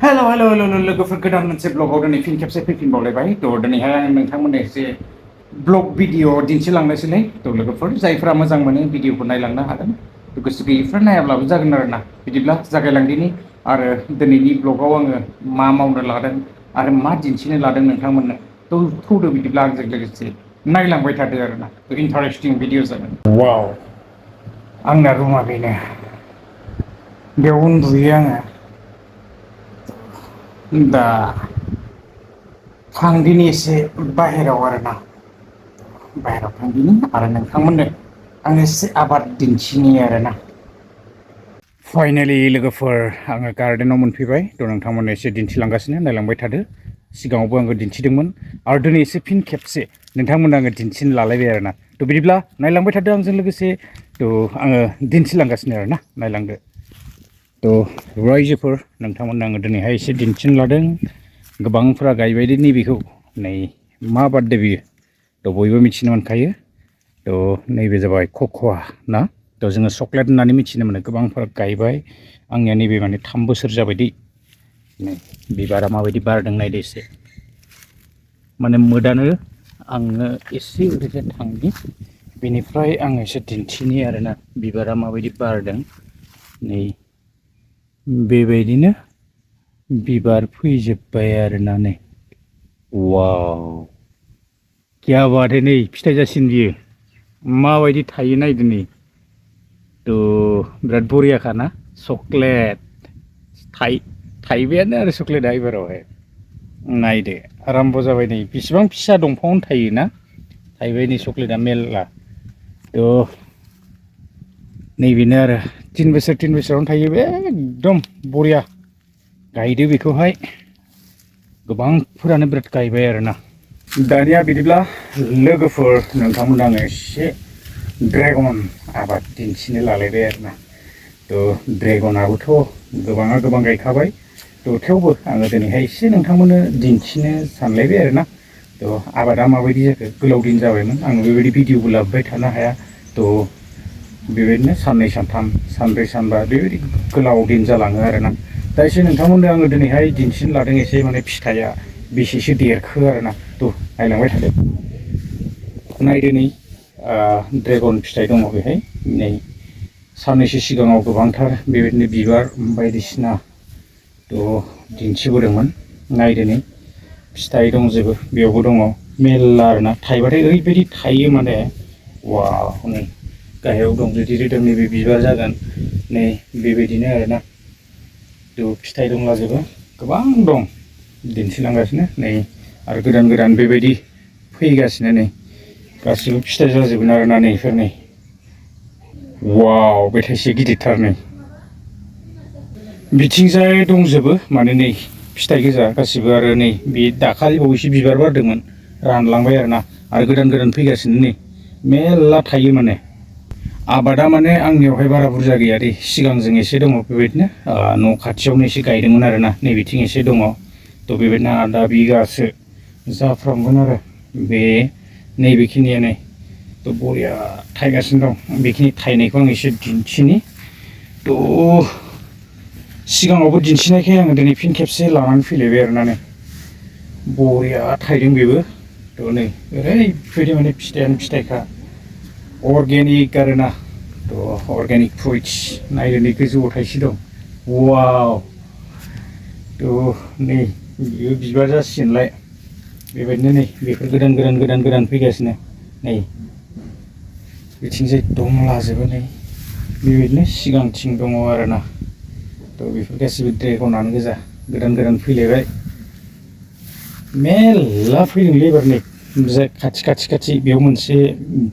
हेल' लोगोफोर गोदान मोनसे ब्लगाव दिनै फिन खेबसे फैफिनबावलायबाय थ' दिनैहाय आं नोंथांमोननो एसे ब्लग भिडिअ दिन्थिलांनोसैलै थ' लोगोफोर जायफ्रा मोजां मोनो भिडिअखौ नायलांनो हागोन थ' गोसो गैयैफ्रा नायाब्लाबो जागोन आरोना बिदिब्ला जागायलांदिनि आरो दिनैनि ब्लगाव आङो मा मावनो लादों आरो मा दिन्थिनो लादों नोंथांमोननो थ' थौदो बिदिब्ला आंजों लोगोसे नायलांबाय थादो आरोना इन्टारेस्टिं भिडिअ जागोन वाव आंना रुमा बेनो बेयाव उन्दुयो आङो दा थांदिनि एसे बाहेराव आरोना बाहेराव थांदिनि आरो नोंथांमोननो आं एसे आबाद दिन्थिनि आरोना फाइनालि लोगोफोर आङो गार्डेनाव मोनफैबाय थ' नोंथांमोननो एसे दिन्थिलांगासिनो नायलांबाय थादो सिगाङावबो आङो दिन्थिदोंमोन आरो दिनै एसे फिन खेबसे नोंथांमोननो आङो दिन्थिनो लालायबाय आरोना थ' बिदिब्ला नायलांबाय थादो आंजों लोगोसे थ' आङो दिन्थिलांगासिनो आरोना नायलांदो थ' रायजोफोर नोंथांमोननो आङो दिनैहाय एसे दिन्थिनो लादों गोबांफ्रा गायबायदि नैबेखौ नै मा बारदो बियो थ' बयबो मिथिनो मोनखायो थ' नैबे जाबाय कक'वा ना थ' जोङो चक्लेट होननानै मिथिनो मोनो गोबांफोरा गायबाय आंनिया नैबे माने 3 बोसोर जाबायदि नै बिबारा माबायदि बारदों नायदो एसे माने मोदानो आङो एसे ओरैजाय थांनि बेनिफ्राय आं एसे दिन्थिनि आरोना बिबारा माबायदि बारदों नै बेबायदिनो बिबार फैजोब्बाय आरोना नै वाव क्या बात है नै फिथाइ जासिगोन बियो माबायदि थायो नायदो नै थ' बिराद बरियाखाना चक्लेट थाइबायानो आरो चक्लेटआ एबारावहाय नायदो आराम्भ' जाबाय नै बेसेबां फिसा दंफाङावनो थायोना थाइबाय नै चक्लेटआ मेरला थ' नैबेनो आरो 3 बोसोरावनो थायो बे एकदम बरिया गायदो बेखौहाय गोबांफोरानो बिराद गायबाय आरोना दानिया बिदिब्ला लोगोफोर नोंथांमोननो आङो एसे ड्रेगन आबाद दिन्थिनो लालायबाय आरोना थ' ड्रेगनाबोथ' गोबाङा गोबां गायखाबाय थ' थेवबो आङो दिनैहाय एसे नोंथांमोननो दिन्थिनो सानलायबाय आरोना थ' आबादा माबायदि जाखो गोलाव दिन जाबायमोन आं बेबायदि भिडिअबो लाबोबाय थानो हाया थ' बेबायदिनो साननै सानथाम सानब्रै सानबा बेबायदि गोलाव दिन जालाङो आरोना दा एसे नोंथांमोननो आङो दिनैहाय दिन्थिनो लादों एसे माने फिथाइया बेसेसो देरखो आरोना थ' नायलांबाय थादो नायदो नै ड्रेगन फिथाइ दङ बेहाय नै साननैसो सिगाङाव गोबांथार बेबायदिनो बिबार बायदिसिना थ' दिन्थिबोदोंमोन नायदो नै फिथाइ दंजोबो बेयावबो दङ मेरला आरोना थाइबाथाय ओरैबायदि थायो माने वाव नै गाहायाव दं जुदि रोदोम नैबे बिबार जागोन नै बेबायदिनो आरोना थ' फिथाइ दंलाजोबो गोबां दं दिन्थिलांगासिनो नै आरो गोदान गोदान बेबायदि फैगासिनो नै गासिबो फिथाइ जाजोबगोन आरोना नै बेफोर नै वाव बे थाइसे गिदिरथार नै बिथिंजाय दंजोबो माने नै फिथाइ गोजा गासिबो आरो नै बे दाखालि बावैसो बिबार बारदोंमोन रानलांबाय आरोना आरो गोदान गोदान फैगासिनो नै मेरला थायो माने आबादा माने आंनियावहाय बारा बुरजा गैया दे सिगांजों एसे दङ बेबायदिनो न' खाथियावनो एसे गायदोंमोन आरोना नैबेथिं एसे दङ थ' बेबायदिनो आधा बिगासो जाफ्रामगोन आरो बे नैबेखिनिया नै थ' बरिया थायगासिनो दं बेखिनि थायनायखौ आं एसे दिन्थिनि थ' सिगाङावबो दिन्थिनायखाय आङो दिनै फिन खेबसे लानानै फैलायबाय आरोना नै बरिया थायदों बेबो थ' नै ओरैबायदि माने फिथाइयानो फिथाइखा अर्गेनिक आरोना थ' अर्गेनिक फ्रुइट्स नायदो नै गोजौआव थाइसे दं वाव थ' नै बियो बिबार जासिगोनलाय बेबायदिनो नै बेफोर गोदान फैगासिनो नै बिथिंजाय दंलाजोबो नै बेबायदिनो सिगांथिं दङ आरोना थ' बेफोर गासिबो ड्रेगनानो गोजा गोदान फैलायबाय मेरला फैदोंलै एबार नै खाथि बेयाव मोनसे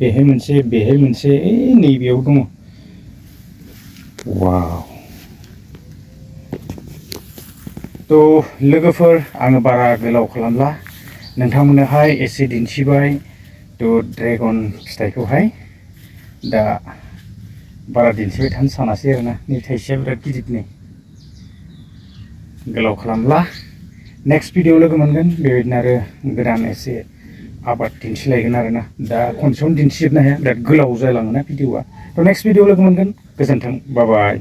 बेहाय मोनसे नैबेयाव दङ वाव थ' लोगोफोर आङो बारा गोलाव खालामला नोंथांमोननोहाय एसे दिन्थिबाय थ' ड्रेगन फिथाइखौहाय दा बारा दिन्थिबाय थानो सानासै आरोना नै थाइसेया बिराद गिदिर नै गोलाव खालामला नेक्स्ट भिडिअ लोगो मोनगोन बेबायदिनो आरो गोदान एसे आबाद दिन्थिलायगोन आरोना दा खनसेयावनो दिन्थिजोबनो हाया बिराद गोलाव जालाङोना भिडिअआ थ' नेक्स्ट भिडिअ लोगो मोनगोन गोजोन्थों बाय बाय